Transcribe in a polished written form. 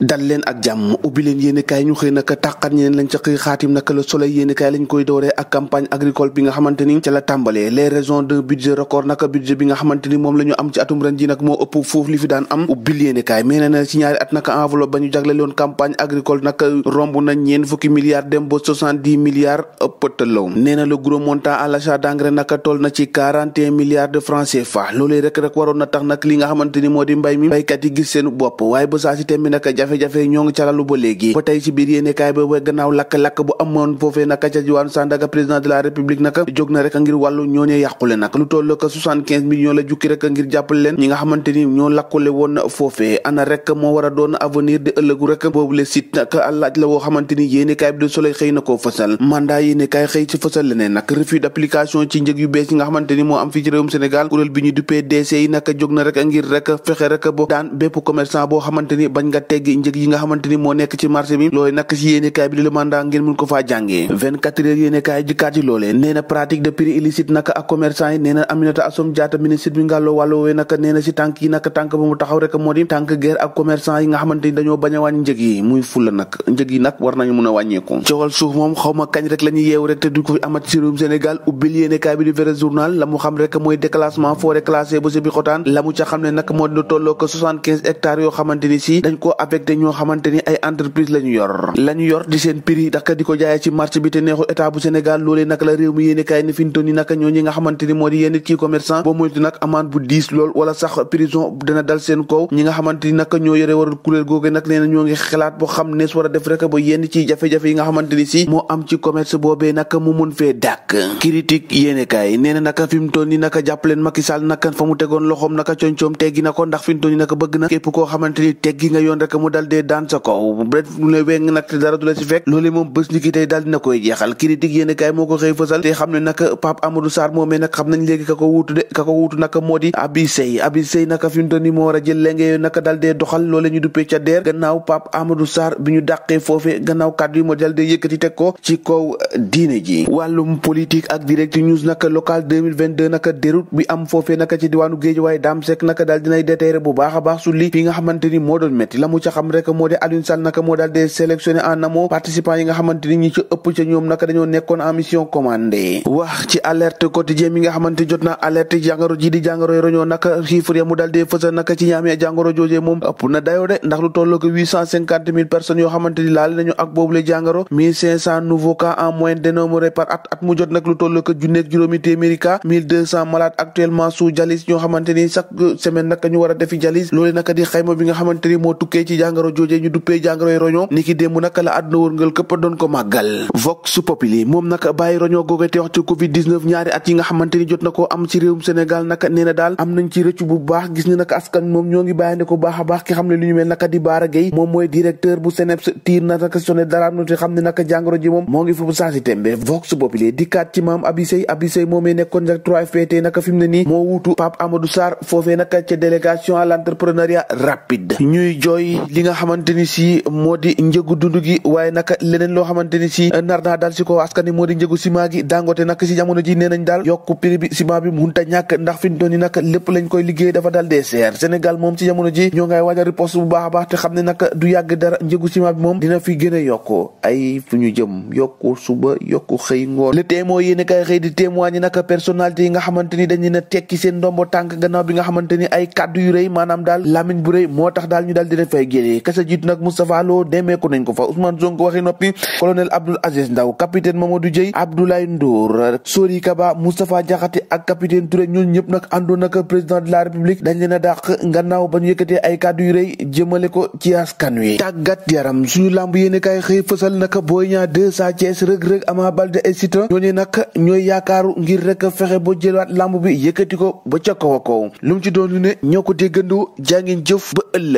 dal leen ak jàmm ubbi leen yéenekaay ñu xëy naka tàqat ñeneen lañ ca xëy xaatim naka Le Soleil yéenekaay lañ koy dooree ak campagne agricole bi nga xamante ni ca la tàmbalee les raisons d'un budget record naka budget bi nga xamante ni moom la ñu am ci atum ren ji nag moo ëpp foofu li fi daan am ubbil yéenekaay mais nee na ci ñaari at naka enveloppe ba ñu jagleeloon campagne agricole naka romb na ñeen fukki milliards dem ba 70 milliards ëppatalaw nee na le gros montant à l'achat d'engrais naka toll na ci 41 milliards de francs CFA loolee rek waroon na tax nag li nga xamante ni moo di mbay mi baykat yi gis seen bopp waaye ba saa si tembi naka jafe-jafe ñoo ngi calalu ba léegi ba tey ci biir yéenekaay ba gannaaw lakk-lakk bu amoon foofee naka ca diwaanu Sandaga président de la république naka jóg na rek ngir wàllu ñooñee yàqule nag lu toll ko 75 millions la jukki rek ngir jàppale leen ñi nga xamante ni ñoo lakkule woon foofee ana rek moo war a doon avenir de ëllëgu rek boobu le site nag laaj la woo xamante ni yéenekaay bi de Soleil xëy na koo fësal mandat yéenekaay xëy ci fësal leneen nag refus d'application ci njëg yu bees yi nga xamante ni moo am fii ci réewum Sénégal kuréel bi ñu duppee DC yi naka jóg na rek ngir rek fexe rek bo daan bépp commerçant boo xamante ni bañ nga teggi njëg yi nga xamante ni moo nekk ci marché bi loolu nag ci yéenekaay bi di le mandat ngeen mun ko faa jàngee 24 heures yéenekaay jikkaat ci loolee nee na pratique de prix illicite naka ak commerçant yi nee na Aminata Assome Diatta ministre bi ngàlloo wàllu woowee naka nee na si tànk yi naka tànk ba mu taxaw rek moo di tànk guerre ak commerçant yi nga xamante ni dañoo bañ a wàññi njëg yi muy fulla nag njëg yi nag war nañu mun a wàññeeku coowal suuf moom xaw ma kañ rek la ñuy yeewu rek te du ko fi amat ci réewum Sénégal ubbil yéenekaay bi di vrai journal la mu xam rek mooy déclassement forêt classée bu si bi xotaan la mu ca xam ne nag moo dina tolloo ko 75 hectares yoo xamante ni si dañ ko affecté ñoo xamante ni ay entreprise la ñu yor di seen prix daka di ko jaayee ci marché bi te neexul état bu Sénégal loolee nag la réew mi yéenekaay ni fintoon ni naka ñoo ñi nga xamante ni moo di yenn ci commerçant boo moytu nag amende bu diis lool wala sax prison dana dal seen kaw ñi nga xamante ni nag ñoo yore waral kuréel googu nag nee na ñoo ngi xalaat boo xam nees war a def rek ba yenn ci jafe-jafe yi nga xamante ni si moo am ci commerce boobee nag mu mun fee dàkk critique yéenekaay nee na naka fi mu toll ni naka jàppaleen Macky Sall naka fa mu tegoon loxoom naka coom teggi na ko ndax fi mu toll ni naka bëgg na képp koo xamante ni teggi nga yoon rek mu dal dee daan sa kaw bref lu ne weng nag te dara du la si fekk loolu moom bés ni ki tey daal dina koy jeexal critique yéenekaay moo ko xëy fësal te xam ne nag Pape Amadou Sarr moomee nag xam nañ léegi ka ko wuutu naka moo di Abi Seye naka fi mu toll ni moo war a jël lenge yooyu naka dal dee doxal loolu ñu duppee ca deer gannaaw Pape Amadou Sarr bi ñu dàqee foofe gannaaw kàddu yi moo dal dee yëkkati teg ko ci kaw diine ji wàllum politique ak direct news naka local 2022 naka déroute bi am foofee naka ci diwaanu Guédiawaye Dame Seck naka daal dinay déterré bu baax a baax su li fi nga xamante ni moo doon métti la mu ca xam rek moo di Aliou Sall naka moo daal dee sélectionné en amont participants yi nga xamante ni ñi ci ëpp ca ñoom naka dañoo nekkoon en mission commandée wax ci alerte quotidien mi nga xamante jot na alerte jàngoro ji di jàngoroy roñoo naka chiffre ya mu daal dee fësal naka ci ñaamee jàngoro joojee moom ëpp na dayoo de ndax lu tolloo ko 850 000 personnes yoo xamante ni laal nañu ak boobu la jàngoro 1500 nouveaux cas en moyenne dénombrés par at mu jot nag lu tolloo ko junneeg juróomi téeméeri cas 1200 malades actuellement sous dialyse ñoo xamante ni chaque semaine naka ñu war a defi dialyse loolu naka di xayma bi nga xamante ni moo tukkee ci jàngoro joojee ñu duppee jàngoroy roñoo niki démb naka la àdduna wërngal këpp doon ko màggal Vox Populi moom naka bàyyi roñoo googe te wax ci covid 19 ñaari at yi nga xamante ni jot na koo am ci réewum Sénégal naka nee na daal am nañ ci rëccu bu baax gis ni naka askan moom ñoo ngi bàyyande ko baax a baax ki xam ne lu ñu mel naka di Bara Gueye moom mooy directeur bu SNEIPS tiir na naka sonné d'alarme te xam ne naka jàngoro ji moom moo ngi fu saa si tembe Vox Populi dikkaat ci maam Abi Seye moomee nekkoon nag 3FPT naka fi mu ne nii moo wuutu Pape Amadou Sarr foofee naka ca délégation à l'entrepreneuriat rapide ñuy jooy li nga xamante ni si moo di njëgu dund gi waaye naka leneen loo xamante ni si nar naa daal si ko askan ni moo di njëgu ciment gi Dangote nag si jamono ji nee nañ daal yokku prix bi ciment bi munta ñàkk ndax fi mu toll nii nag lépp lañ koy liggéey dafa dal dee seer Sénégal moom si jamono ji ñoo ngay waaj a riposte bu baax a baax te xam ne nag du yàgg dara njëgu ciment bi moom dina fi gën a yokku ay fu ñu jëm yokku suba yokku xëy ngoon le témoin yéen kay xëy di témoigner nag personnalité yi nga xamante ni dañu na tekki seen ndombo tànk gannaaw bi nga xamante ni ay kàddu yu rëy maanaam daal lamiñ bu rëy moo tax daal ñu daal dina fay génnee kasa jiitu nag Moustapha Lo demeeku nañ ko fa Ousmane Sonko waxi noppi colonel Abdoul Aziz Ndaw capitaine Mamadou Dieye Abdoulaye Ndour Sori Kaba Moustapha Diakhaté ak capitaine Touré ñooñu ñëpp nag àndoon nag président de la république dañ leen a dàq gannaaw ba ñu yëkkatee ay kàddu yu rëy jëmale ko ci askan wi tàggat yaram suñu làmb yéene kay xëy fësal nag Boy Niang 2 Sa Thiès Reug Ama Baldé et Siteu ñooñu nag ñooy yaakaaru ngir rek fexe ba jëlaat làmb bi yëkkati ko ba ca kaw a kaw lu mu ci doon lu ne ñoo ko déggandoo jaa ngeen jëf ba ëllëg